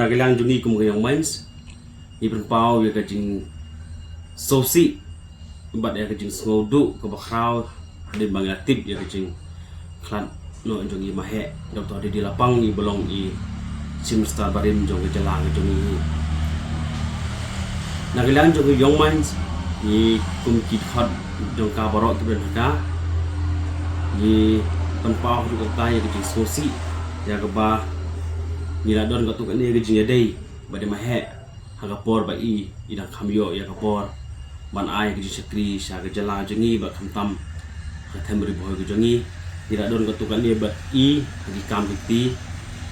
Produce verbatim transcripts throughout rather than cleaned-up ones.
Na ka liang jong ngi kum ka Young Minds, ngi pynpaw ïa ka jingsngewsih bad ïa ka jingsngewduh kaba khraw hadien ba ngi la tip ïa ka jingkhlad noh jong i Maheh, Doctor Didi Lapang, i ba long i Chief Minister barim jong ka jylla ka jong ngi. Na ka liang jong ka Young Minds, ngi kum ki dkhot jong ka baroh kiba don ha ka, ngi pynpaw haduh katta ïa ka jingsngewsih ïa kaba ngi la don katto katne ka jingïadei bad i Maheh ha ka por ba i, i dang kham ïoh ïa ka bor ban ai ka jingshakri sha ka jylla jong ngi bad khamtam ha ka them Ri Bhoi ka jong ngi. Ngi la don katto katne bad i ha ki kam ki kti,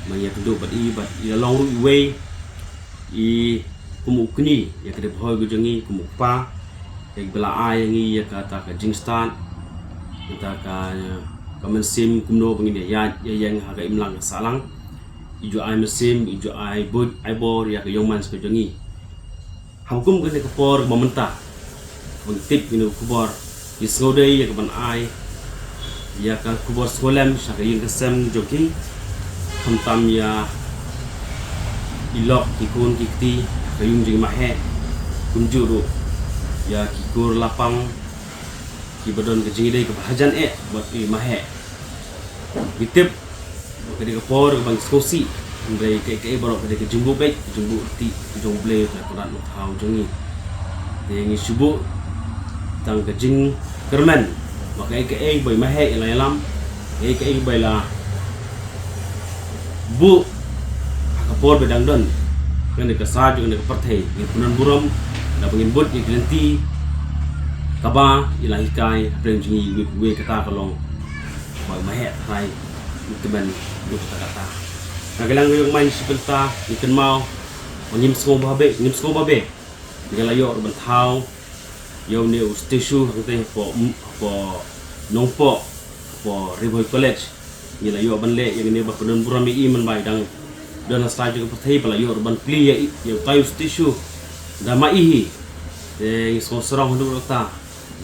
ba ngi ïakynduh bad i, bad i la long ruh iwei i kum u kñi ïa ka Ri Bhoi ka jong ngi, kum u kpa ïa kiba la ai ïa ngi ïa kata ka jingstad, kata ka, ka mynsiem kumno ba ngin ïaid ïaïeng ha ka imlang ka sahlang. I ju ai mynsiem, i ju ai buit ai bor ïa ka Young Minds ka jong ngi. Ha kum kane ka por ba mynta, ba ngi tip ïa kane ka khubor, ngi sngewdei ïa ka ban ai ïa ka khubor sngewlem sha ka ïing ka sem jong ki, khamtam ïa i lok, ki khun ki kti ka ïing jong i Maheh, kumjuh ruh ïa ki kur lapang kiba don ka jingïadei kaba hajan eh bad i Maheh. Ngi tip ba ka dei ka por kaba ngi sngewsih, hynrei kaei kaei baroh ka dei ka jingbuh beit, ka jingbuh kti ka jong U Blei, ka jong u Trai Kynrad Myntoi jong ngi. Te ngi shu buh tang ka jingkyrmen ba kaei kaei ba i Maheh i la ïalam, kaei kaei ba i la buh ha ka por ba dang don ha kane ka sha jong kane ka pyrthei, ngin pyndon burom da ba ngin bud ïa ki lynti kaba i la hikai hapdeng jong ngi. Iwei pa iwei kata ka long ba i Maheh trai ngi kmen ïa kata kata. Na ka liang ka Young Minds shi bynta ngi kynmaw ba ngim sngewbha bha, ngim sngewbha bha. Ngi la ïoh ruh ban thaw ïa une u statue hangtei hapoh, hapoh Nongpoh, hapoh Ri Bhoi College. Ngi la ïoh ban leh ïa kane ba pyndon burom ïa i, mynba i dang don ha sha jong ka pyrthei, ba la ïoh ruh ban plie ïa i, ïa utai u statue da ma i hi. Te ngi sngewsarong haduh katta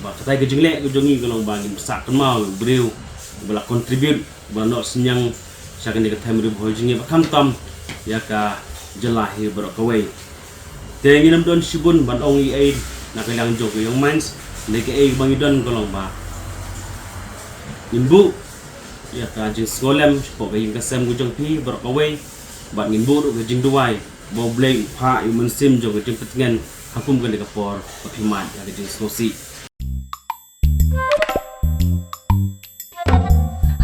ba katai ka jingleh ka jong ngi ka long ba ngin sah kynmaw ïa u briew ba la contribute, ba la noh synñiang sha kane ka them Ri Bhoi jong ngi bad khamtam ïa ka jylla hi baroh kawei. Te ngim don shibun ban ong ei ei na ka liang jong ka Young Minds, hynrei kaei ba ngi don ka long ba ngin buh ïa ka jingsngewlem shapoh ka ïing ka sem ka jong phi baroh kawei, bad ngin buh ruh ka jingduwai ba U Blei un phah ïa u mynsiem jong ka jingpyntngen ha kum kane ka por ba phi mad ïa ka jingsngewsih.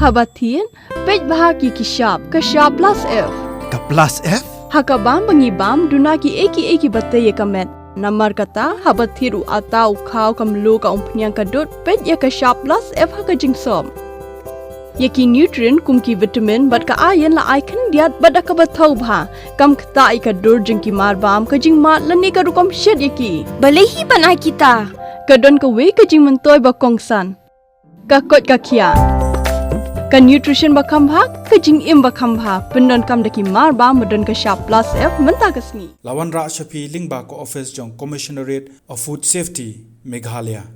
Haba thied, peit bha ki ki shap, ka shap plus F. Ka plus F? Ha ka bam ba ngi bam, duna kiei kiei kiba tei ïa ka met. Namar kata, haba thied u atta, u khaw, ka mluh, ka umphniang, ka dud, peit ïa ka shap plus F ha ka jingsop. Ïa ki nutrient kum ki vitamin bad ka iron la ai khyndiat bad da kaba thaw bha. Kam ktah ïa ka dur jong ki marbam, ka jingmad lane ka rukom shet ïa ki. Balei hi ban ai kita? Ka don kawei ka jingmyntoi ba kongsan. Ka koit ka khiah. Ka nutrition ba kham bha, ka jingim ba kham bha. Pyndonkam da ki marbam ba don ka shap plus F mynta ka sngi. La wanrah sha phi lyngba ka office jong Commissionerate of Food Safety, Meghalaya.